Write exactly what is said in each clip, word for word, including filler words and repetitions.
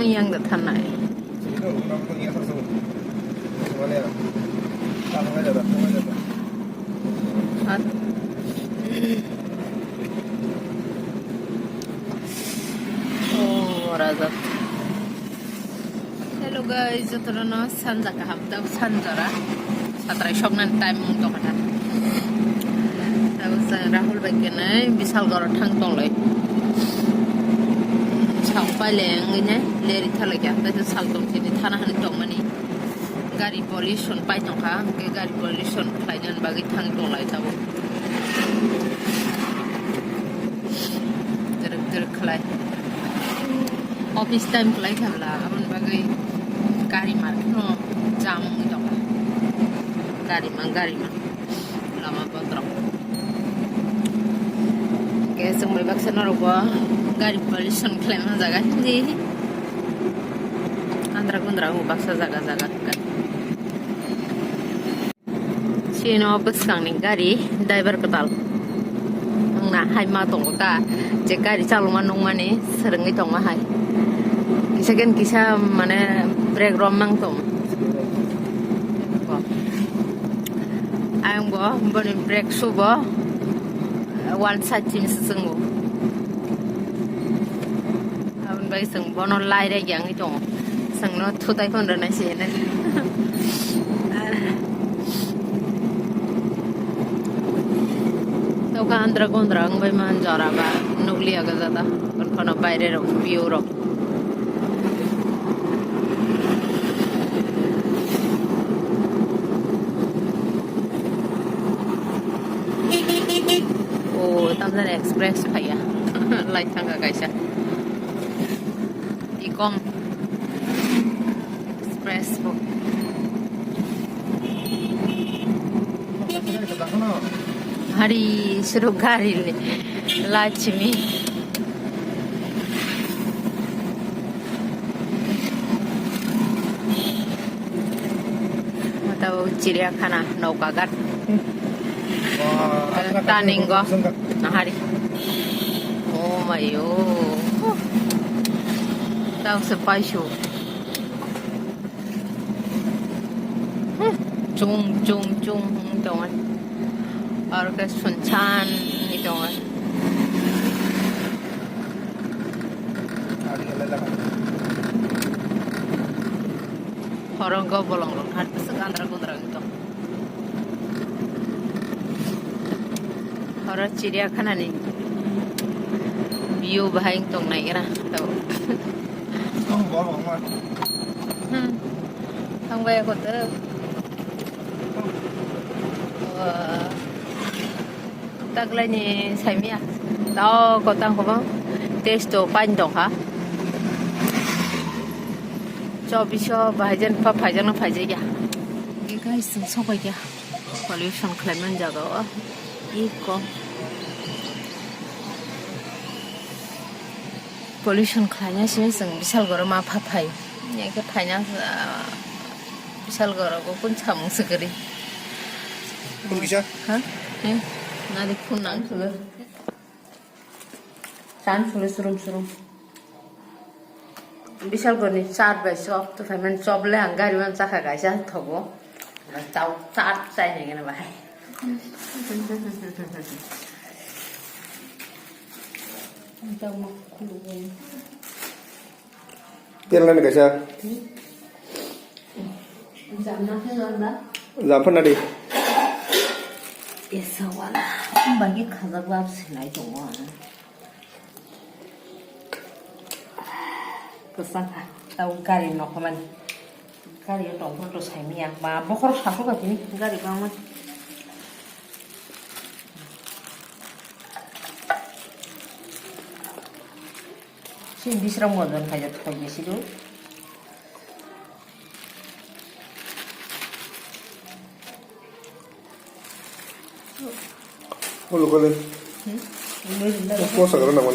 Yang da thanai. Oh, raja. Hello guys, jotono sanja kaham tau sanjora. Satrai soknani time wng tongkha ta. Tabo chwng Rahul bai kwnwi Bishalgarh thang tonglai. Sak paile wngwi ne leri thalai kha. Tei sal tong sini thana hani tongmani. Gari pollution pai tongkha, hwnkhe gari pollution khlainani bagwi thang tonglai tabo. Twrwk twrwk khlai. Office time kwlai kha bwla, aboni bagwi gari market no jam wngwi tongkha. Gari man, gari man. Lama botrok. Khe chwng bai baksa norok bo gari pollution khlaima jaga hindi. Andra gundra bo baksa jaga jaga kha. Chini o bwskangni gari driver kwtal. Wngna hai ma tongo ta, je gari chalokma nukmani swrwngwi tongma hai. Kisa khe kisa mane brake rom mang tong. Ayang bo boni brake shoe bo one side chini swchwngo. Aboni bai chwng bono lairek yangwi tongo. Chwngno thutai phano rwnai se hwnwi. Tokha andra gondra wngbai man jora ba nukliya gajada. Kono kono baire rok view rok. O tamjani express phaiya. Lai thangkha kaisa. Ikom Express bo. Hari suru gari le lachimi. Matao chiriakhana, Naukaghat. Taningo nahari. Oh mayo. Tao se paisuk. Chung chung chung wng tongo. Aro khe sunsan wngwi tongo. Horo go bolong rok hat bwswk andra gundra wng tong. Horo chiriakhana ni view bahai wng tong nai gra tao. Hmm. Thangbai ako to. Wah. Taklaini saimia. Tao kotang kobo. Taste to pain tongkha. Chobiso bahai jen pa phaijakno phaijakya. Guys, chwng sobaikya. Pollution khlaimani jaga o. Iko. Pollution khlaina simi chwng Bishalgarh ma pha phai. Eke phaina, ah, Bishalgarh o kun samung se kwrwi. Kun kisa? Ha? Eh, nadi kun nang sulo. Chan sulo surum surum. Bishalgarh ni char bai chop to phaimani chop le ang gari man chakha kaisa thogo. Chao char chai nai gana bahai. Tel nani kaisa. Jam na khe lor ba? Jam phan nadi. Esa wala. Bagi khajak lab sinai tongo. Kwchang kha. Tau gari nokho mani. Gari o tong phano to saimanya. Ba bokhorok sasu kha tini gari bangma. Si bisrang bodon khaijak thok bisi do. Olo kole. Hmm? Ko sagar na man.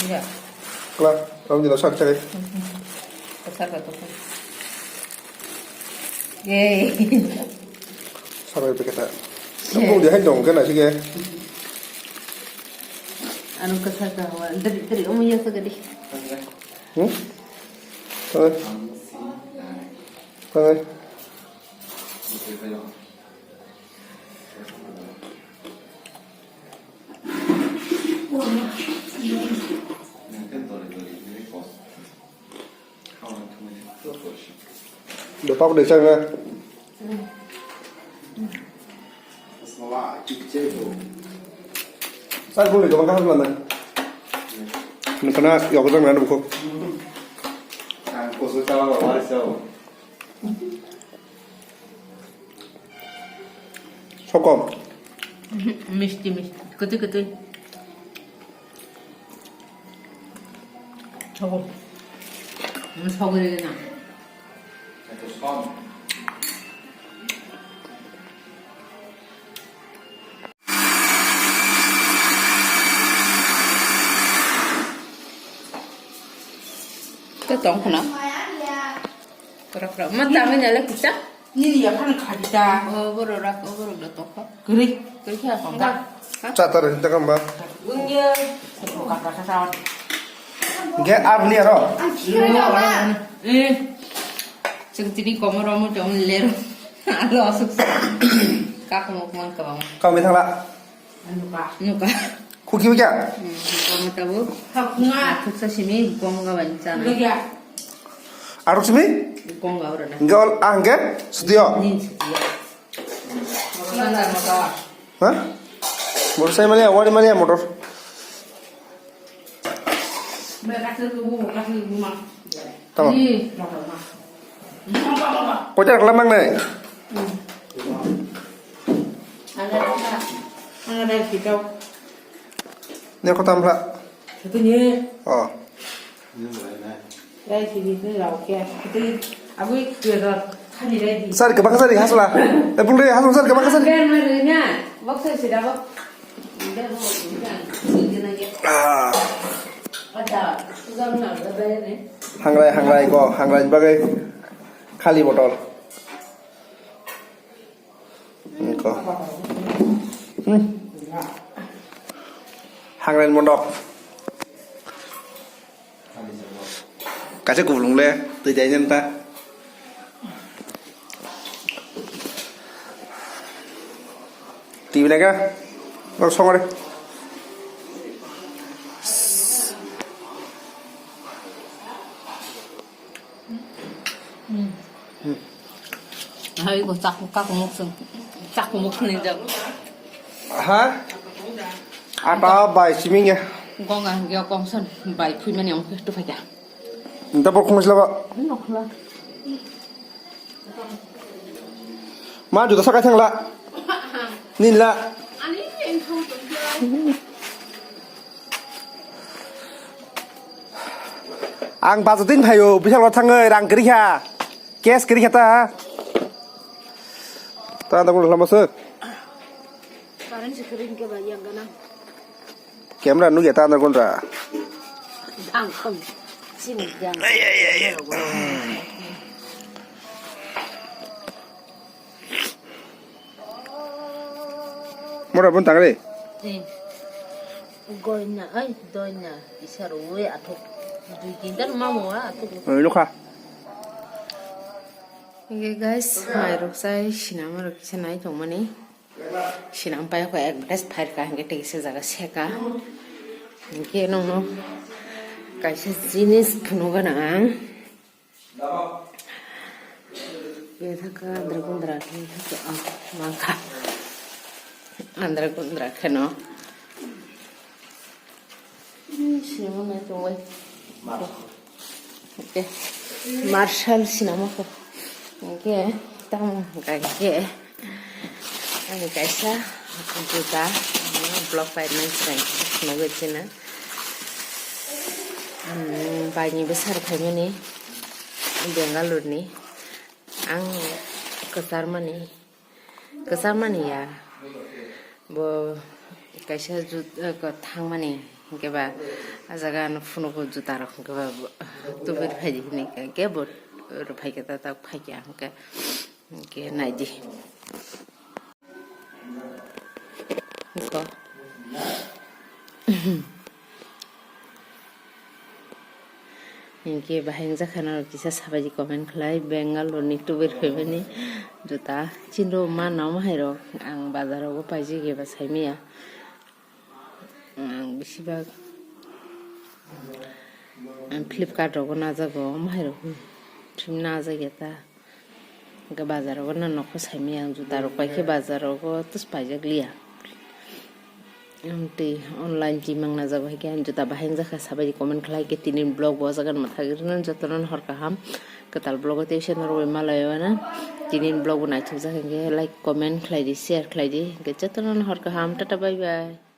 Ya. Kla, ram jila sak chai. Ko sagar to. Yay. Sagar peketa. Ko dia hai dong kana sige. Anu ka sagar wa. Dari dari omo ya sagar di. Hmm? Thang. Thang. Dopak de chang na. Sai buli ko ka hasla na. Nukana yok jang na ko. Ko so chawa ba wari chawa. Sokom. Misti, misti. Kutui, kutui. Sokom. Hmm, sokom ini na. Tei tong khna. Pura pura. Ma tangwi nalai kisa. Nini yaphano khadi ta. O borok rak, o borok da tokha. Kwrwi. Kwrwi kha. Chatar hinta kamba. Wngya. Kata kata. Ge arni aro. Eh. Chwng tini komor omo tong lero. Alo asuk. Kakmo kman kabang. Kami thangla. Nuka. Nuka. Khuki wikya? Hmm, nuka matabu. Haknga. Thuksa simi gong ga bani chana. Lagya. Aruk simi? Gong ga ora na. Enggak, ah, enggak? Studio? Nin studio. Motor sana motor. Hah? Motor saya mana ya? Wari mana ya motor? Mereka tuh tuh, kasih rumah. Tamo. Ih, motor mah. Koita rwkla mangnai? Ner ko tamla. Oh. Sari kebang sari hasla. Eh, pulri hasla sari kebang sari. Ah. Hangrai, hangrai ko, hangrai bagwi khali botol. Ko. Hmm. Hangrai mondok. Kaisa kubulung le, twi dai nyen ta. Twi naga, bak songore. Hai ko chak kak muk sung, chak muk ni jak. Ha? Ata bai siming ya. Gonga gyo kongson bai phui mani ong tu phaja. Nta bor khungsi laba. Nokla. Ma juda sakai thangla. Ninla. Ani engthong tong. Ang bajatin phaio, bisalo thangwi rang kwrwi kha. Cash kwrwi kha ta. Ta anda guna lama sir. Current se kwrwi hwnkhe ba yang gana. Camera nugya ta anda guna. Ang kham. Sini yang. Ai, ai, ai, ai. Mora bon tangre. Eh. Goina, ai, doina, isa rwi athuk. Dui tinta mamu athuk. Oi, lokha. Oke guys, mai rok sai sinama rok kisa nai tongmani. Sinam pai ko advertise phair ka hingke tei kisa jaga seka. Hingke nongno kaisa jinis phunukgana ang. Bethaka andra kundra khe, ah, mangkha. Andra kundra kheno. Hmm, sinama nai tongwi. Oke. Marshal sinama ko. Oke, tamo hingka khe. Ani kaisa juta, block pai nang chwrai nugwi china. Hmm, baini bwsar phaimani Bengaluru ni. Ang kwcharmani, kwcharmani ya. Bo kaisa jut-, eh, ko thangmani, hingke ba, ah jaga ano phunugo juta rok, hingke ba, bo, tubui rwphaidi hinui, hingke bo rwphaikhe ta, ta phaikha, hingke, hingke naidi. Hingke. Hinkhe bahai wngjakha norok kisa sabaidi comment khlai, Bangalore ni tubui phaimani juta. Chini rok ma nang hai rok, ang bazar rogo paijak eba saimaya. Ang besibak, ang Flipkart rogo najago, ma hai rok, hmm, thim najak ya ta. Hwnkhe bazar rogo no nokho saimaya ang juta rok paikhe bazar rogo tus paijak liya. Ang tei online twi mangna jago hai khe ang juta bahai wngjakha sabaidi comment khlai khe tini vlog bo o jaga no mwthagwi rwna jotono no hor kaham kwtal vlog o tei se norok bai malai o na tini vlog bo naithok jak hinkhe like comment khlai di share khlai di hinkhe jotono no hor kaham tata bye bye.